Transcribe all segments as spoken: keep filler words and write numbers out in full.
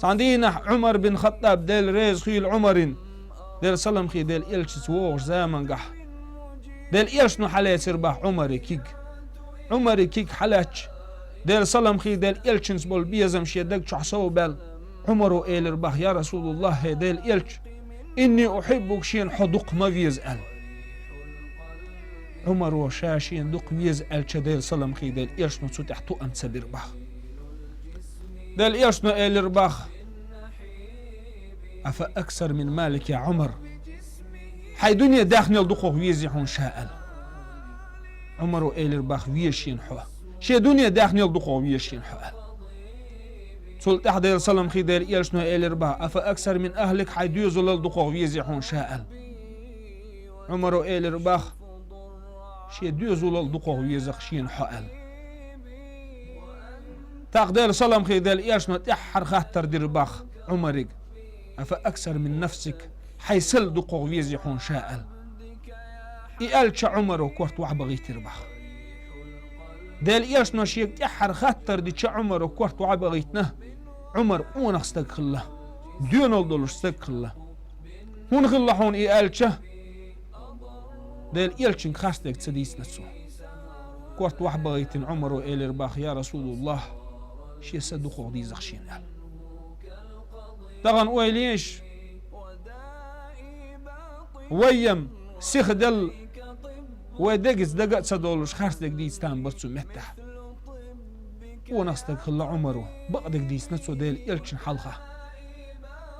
Цхьан дийнахь Ӏумар бин Хаттаб, Дела реза хуьйла Ӏумарна, Делан салам хи Делан элчанца вогӀуш замангахь, Делан элчано хьалецира бах Ӏумара киг. Ӏумара киг хьалаьцча, Делан салам хи Делан элчанца болу безам шен даг чохь сов баьлла, Ӏумаро элира бах: «Я Расулуллах, хӀей Делан элча, инни ухьиббук, шена хьо дукха ма веза», аьлла. Ӏумаро ша шена дукха веза аьлча, Делан салам хи Делан элчано цу тӀехь тоам ца бира бах. Делан элчано элира бах: «Афа аксар мин малик, я Ӏумар? Хьайн дуьне даьхнел дукхох везий хьуна ша?» аьлла. Ӏумаро элира бах: «Веза шена хьо. Шен дуьне даьхнел дукхох веза шена хьо», аьлла. Цул тӀаьхьа Делан салам хи Делан элчано элира бах: «Афа аксар мин ахлик? Хьайн доьзалал дукхох везий хьуна ша?» аьлла. Ӏумаро элира бах: «Шен доьзалал дукхох веза-кх шена хьо», аьлла. ТӀаккха Делан салам хи Делан элчано тӀаьххьара хаттар дира бах Ӏумарга: «Афа аксар мин нафсик? Хьайн сал дукхох везий хьуна ша?» аьлла. И аьлча Ӏумаро корта охьабахийтира бах. Делан элчано шега тӀаьххьара хаттар дича Ӏумаро корта охьабахийтина, Ӏумар къонах стаг хилла, доьналла долуш стаг хилла. ХӀунда хилла хьуна и аьлча, Делан элчанга харцдерг ца дийцина цо. Корта охьабахийтина Ӏумаро элира бах: «Я Расулуллах, шен са дукхох деза-кх шена», аьлла. Тахана ойла еш, вай-м сиха делла, вай дегица дага а ца долуш, харцдерг дийца там бара цу меттехь. Къонах стаг хилла Ӏумаро, бакъдерг дийцина цо Делан элчанна хьалха.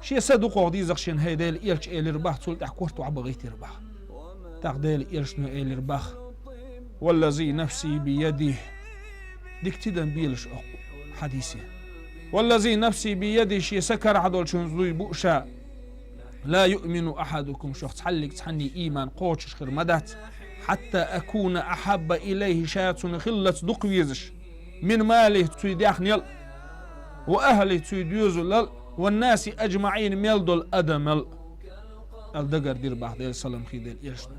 «Шен са дукхох деза-кх шена, хӀей Делан элча», элира бах, цул тӀаьхьа корта охьабахийтира бах. ТӀаккха Делан элчано элира бах: «Валлази нафси биядих». Дика тидам белаш окху хьадисе. «Валлази нафси биядих», шен са карахь долчунца дуй бу ша. «Ла юъмину ахьадукум», шух цхьаллиг цхьанний ийман кхочуш хир ма дац. «Хьатта акуна ахьабба илайхи», ша цунна хиллалц дукха везаш, «мин малих», цуй даьхнел, «ва ахлих», цуй доьзалал, «ва наси аджмаӀин», мел долу адамал, аьлла дагардира бах Делан салам хи Делан элчано.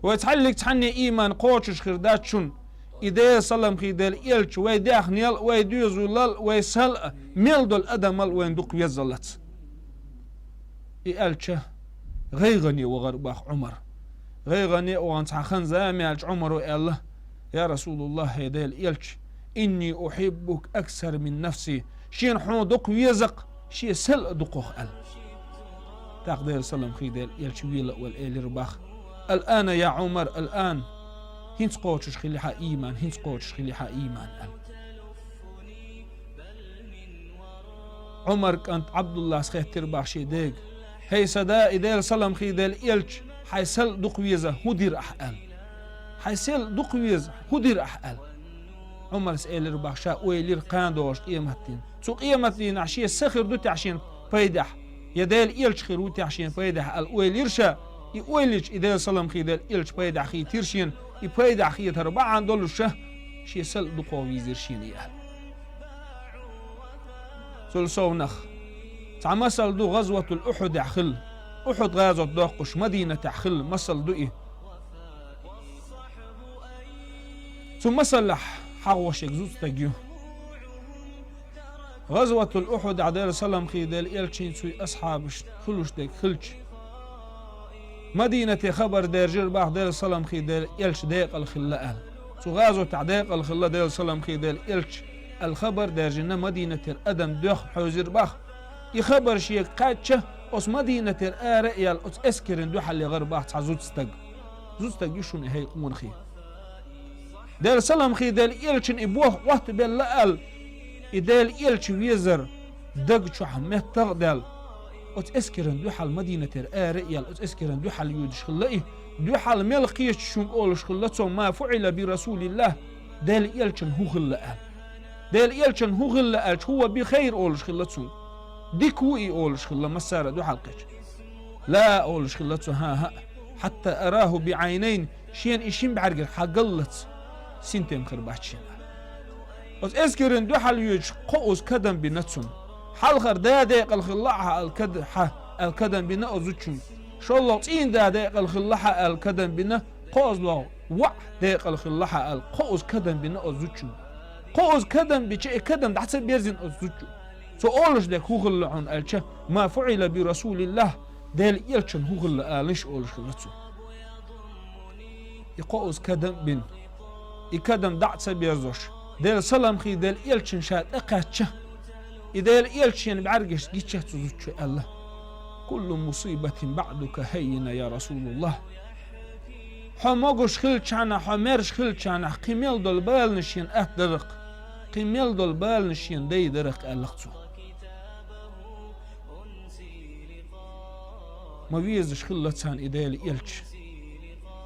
Вай цхьаллиг цхьанний ийман кхочуш хир дац шуна, и Делан салам хи Делан элча вай даьхнел, вай доьзалал, вай сал а, мел долу адамал вайна дукха веззаллац. И аьлча, гӀайгӀане вахара бах Ӏумар. ГӀайгӀане а вахана, цхьа хан-зама яьлча Ӏумаро аьлла: «Я Расулуллах, хӀей Делан элча, инни ухьиббук аксар мин нафси, шена хьо дукха веза-кх шен сал а дукхох», аьлла. ТӀаккха Делан салам хи Делан элча вела а вала элира бах: «Ал-ана, я Ӏумар, ал-ан. ХӀинца кхочуш хили хьан ийман, хӀинца кхочуш хили хьан ийман», аьлла. Ӏумар кӀант Ӏабдуллас хеттира бах шен дега: «ХӀей сан да, и Делан салам хи Делан элча, хьайн сал дукха веза хӀун дира ахь?» аьлла. «Хьайн сал дукха веза хӀун дира ахь?» аьлла. Ӏумарс элира бах: «Ша ойла йира кхана догӀуш къематдийнахь. Цу къематдийнахь шен са хир ду техь шена пайдехь, я Делан элча хир ву техь шена пайдехь», аьлла ойла йира ша. И ойла йича, и Делан салам хи Делан элча пайдехь хийтира шена, и пайдехь хетар бахьана долуш ша, шен сал дукхох вийзира шена и аьлла. Цул совнах цхьа масал ду, гӀазватул Ухьудехь хилла. Ухьуд гӀазот доккхуш Мадинатехь хилла масал ду и. Цу масаллехь хьагӀошерг зуда стаг ю. ГӀазватул Ухьудехь Делан салам хи Делан элчанца цуьнан асхьабашна хуьлуш дерг хилча, Мадинате хабар даьржира бах Делан салам хи Делан элча декъала хилла аьлла. Цу гӀазотехь декъала хилла Делан салам хи Делан элча аьлла хабар даьржина, Мадинатера адам доьхна хьевзира бах. И хабар шега кхаьчча, оцу Мадинатера ара а яьлла, оцу эскарна дуьхьал яхара бах цхьа зуда стаг. Зуда стаг ю шуна и, хӀей къонахий. Делан салам хи Делан элчана и болх Ӏоттабелла аьлла, и Делан элча везар даг чохь меттах а даьлла, оцу эскарна дуьхьал Мадинатера ара а яьлла, оцу эскарна дуьхьал йоьдуш хилла и. Дуьхьал мел кхечу шуьнга олуш хилла цо: «Ма фуӀила би Расулиллах», Делан элчана хӀун хилла аьлла. Делан элчана хӀун хилла аьлча, «ХӀува би хайр», олуш хилла цуьнга. Дика ву и олуш хилла массара дуьхьал кхечу. «Ла», олуш хилла цо, хӀан-хӀа, «хьатта араху би Ӏайнайн», шена и шин бӀаьргара хьагаллалц синтем хир бац шена. Оцу эскарна дуьхьал йоьдуш кхузза кадам бина цунна. Хьалхара да декъала хилла ахьа аьлла кад-, хьа аьлла кадам бина оцу зудчуьнга. ШолгӀа цӀийнан да декъала хилла хьа аьлла кадам бина, кхозлагӀа воӀ декъала хилла хьа аьлла кхузза кадам бина оцу зудчуьнга. Кхузза кадам бича, и кадам дӀа ца берзина оцу зудчуьнга. Цо олуш дерг хӀун хилла хьуна аьлча, «ما فعل برسول الله», Делан Элчанна хӀун хилла аланаш олуш хилла цо. И кхоъ из кадам а бина, и кадам дӀа а ца безош, Делан салам хилда Делан Элчанна ша тӀекхаьчча, и Делан Элча шен бӀаьргашца гича цу зудчо аьлла: «كل مصيبة بعدك هينة يا رسول الله». Хьо могуш хилчахьана, хьо маьрша хилчахьана, кхин мел долу баланаш шена атта дара-кх, кхин мел долу баланаш шена дай дара-кх, аьлла-кх цо. Ма везаш хилла царна и Делан Элча.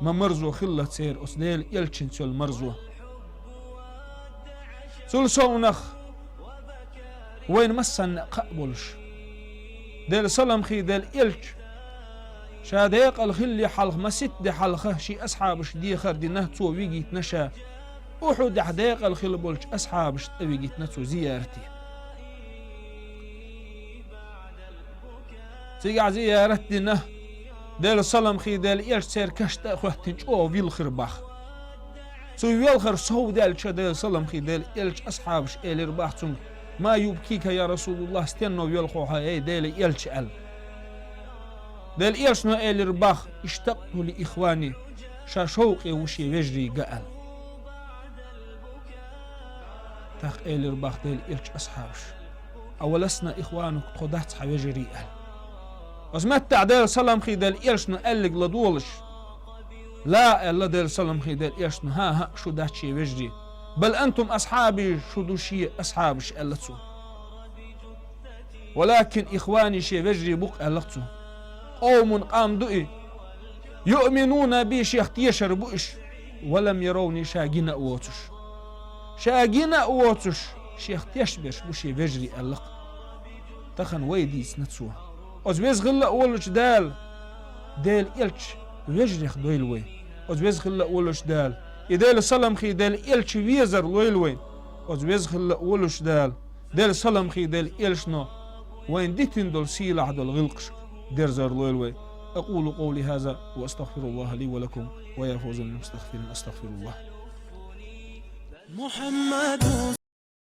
Ма марзо хилла церан оцу Делан Элчанца йолу марзо. Цул совнах вайна массанна а кхаъ болуш, Делан салам хилда Делан Элча ша декъала хиллале хьалха, масийтта де хьалха шен асхьабаш дехар дина, цо вигийтина ша. Ухьудехь декъала хилла болчу асхьабашна тӀе вигийтина цо зиярате. Цигахь зиярат дина, Делан салам хилда Делан Элча церан каш тӀе а хӀоьттина чӀогӀа вилхира боху. Цу велхар сов даьлча, Делан салам хилда Делан Элча асхьабаш элира боху цуьнга: «ما يبكيك يا رسول الله», стенна велхо хьо, эй Делан Элча, аьлла. Делан Элчано элира боху: «اشتقت لإخواني», ша шовкъе ву шен вежарий ган аьлла. ТӀаккха элира боху Делан Элча асхьабаш: «أولسنا إخوانك», тхо дац хьан вежарий аьлла. Оцу меттехь Делан салам хилда Делан Элчано аьлларг ладогӀалаш: «لا», аьлла Делан салам хилда Делан Элчано, хӀан-хӀа, шу дац шен вежарий. «بل أنتم أصحابي», шу ду шен асхьабаш, аьлла цо. «ولكن إخواني», шен вежарий бу-кх, аьлла цо. «قوم», къам ду и, «يؤمنون بي», шех тешар бу уьш, «ولم يروني», ша гина а воцуш. Ша гина а воцуш, шех тешберш бу шен вежарий, аьлла-кх. Тахана вай дийцина цо. Оцу веза хилла а волчу Дала Делан Элча вежарех дойла вай. Оцу веза хилла а волчу Дала, и Делан салам хилда Делан Элча везар лойла вай. Оцу веза хилла а волчу Дала, Делан салам хилда Делан Элчано вайна дитина долу сийлахь долу гӀиллакхашка дерзар лойла вай. أقول قولي هذا وأستغفر الله لي ولكم، ويا فوز المستغفرين، أستغفر الله. محمد